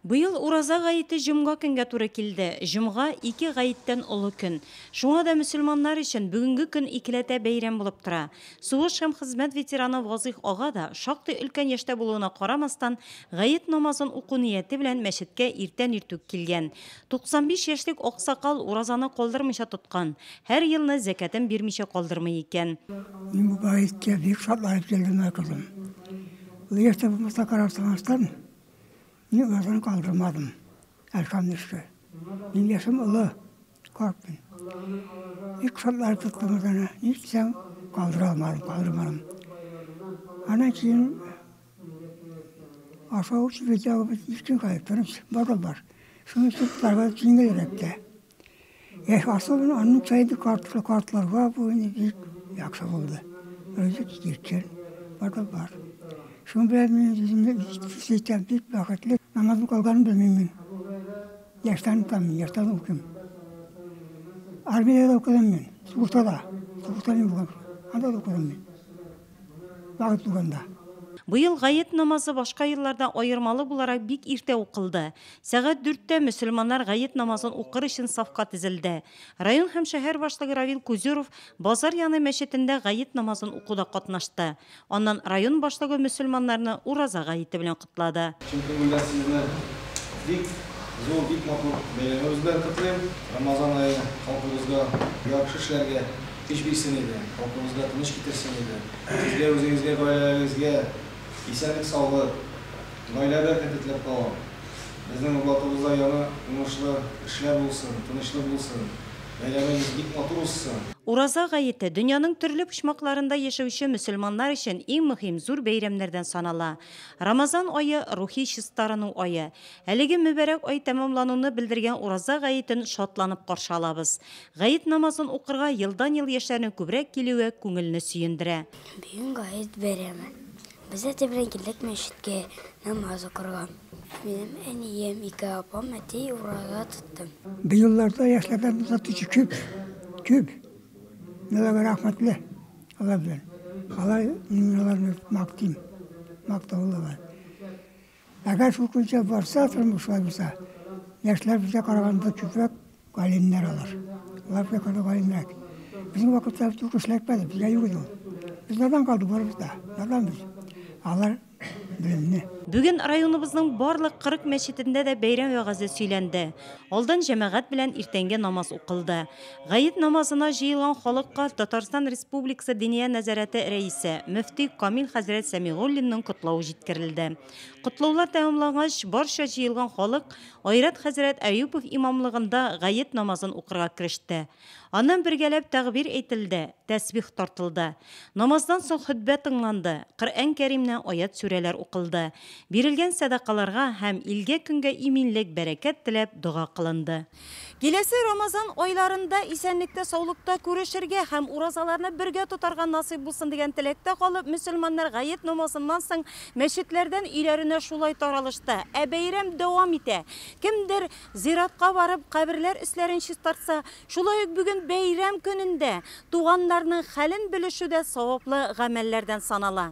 Быел Ураза гаете җомга көнгә туры килде. Җомга, ике гаеттән олы көн. Шуңа да мөселманнар өчен бүгенге көн икеләтә бәйрәм булып тора. Сугыш һәм хезмәт ветераны Вазыйх ага да, шактый өлкән яшьтә булуына карамастан, гает намазын уку нияте белән мәчеткә иртән иртүк килгән. 95 яшьлек аксакал уразаны калдырмыйча тоткан, һәр елны зәкятен бирмичә калдырмый икән. Мин бу гаеткә бик шатланып килдем, кызым. Олы яшьтә булмаса карамастан, Мин уразаны калдырмадым, әлхәмдүшкер. Мин яшем олы, карт мин. Бик шатланып тоттым уразаны. Ни дисәң, калдыра алмадым, калдырмадым. Аннан кейін ашау эчү бит иркен хәзер, тыныч, бары бар. Шуның өчен тотарга җиңелрәк тә. Яшь особенно аның чайды картлы картларга бу инде бик яхшы булды. Үзе киткән, бар да бар. Шуның белән мин үземне хис итәм, бик бәхетле. Намаз укылганын белмим мин. Яшьтән укам мин, яшьтән укыйм. Армиядә дә укыдым мин, сугышта да. Сугышта мин булган. Анда да укыдым мин. Вакыт булганда. Быел гает намазы башка еллардан аермалы буларак бик иртә укылды. Сәгать дүрттә мөселманнар гает намазын укыр өчен сафка тезелде. Район һәм шәһәр башлыгы Равил Кузюров базар яны мәчетендә гает намазын укуда катнашты. Аннан район башлыгы мөселманнарны Ураза гаете белән котлады. Чын күңелдән сезне бик зур, бик матур бәйрәмебез белән котлыйм. Рамазан ае халкыбызга яхшы эшләргә көч бирсен иде, халкыбызга тыныч китерсен иде. Сезгә үзегезгә, гаиләләрегезгә исәнлек-саулык, гаилә бәрәкәте теләп калам. Безнең Нурлатыбызда яңа уңышлы эшләр булсын, тынычлык булсын, бәйрәмегез бик матур узсын. Ураза гаете, дөньяның төрле почмакларында яшәүче мөселманнар өчен иң мөһим зур бәйрәмнәрдән санала. Рамазан ае, рухи чистарыну ае. Әлеге мөбарәк ай тәмамлануны белдергән Ураза гаетен шатланып каршы алабыз. Гает намазын укырга елдан-ел яшьләрнең күбрәк килүе күңелне сөендерә. Бүген гает бәйрәме. Без әти белән килдек мәчеткә намаз укырга. Минем әнием, ике апам, әти ураза тотты. Быелларда яшьләрдән тотучы күп, күп. Мин аларга рәхмәтле алар белән. Алар, мин аларны мактыйм, мактаулы алар. Әгәр шул көнчә барса, тормыш шулай булса, яшьләр безгә караганда күбрәк галимнәр алар. Алар безгә караганда галимрәк. Безнең вакытта бит ул эшләтмәде, безгә юк иде ул. Без надан калдык барыбыз да, надан без. Алар белемле. Бүген районыбызның барлык 40 мәчетендә дә бәйрәм вәгазе сөйләнде. Алдан җәмәгать белән иртәнге намаз укылды. Гает намазына җыелган халыкка Татарстан Республикасы Диния нәзарәте рәисе, мөфти Камил хәзрәт Сәмигуллинның котлавы җиткерелде. Котлаулар тәмамлангач, барча җыелган халык Айрат хәзрәт Әюпов имамлыгында гает намазын укырга кереште. Аннан бергәләп тәкъбир әйтелде, тәсбих тартылды. Намаздан соң хөтбә тыңланды, Коръән Кәримнән аять-сүрәләр укылды. Бирелгән сәдакаларга һәм илгә-көнгә иминлек, бәрәкәт теләп дога кылынды. Киләсе Рамазан айларында исәнлектә-саулыкта күрешергә һәм уразаларны бергә тотарга насыйп булсын дигән теләктә калып, мөселманнар гает намазыннан соң мәчетләрдән өйләренә шулай таралышты. Ә бәйрәм дәвам итә. Кемдер зиратка барып каберләр өсләрен чистартса, шулай ук бүген бәйрәм көнендә туганнарның хәлен белешү дә саваплы гамәлләрдән санала.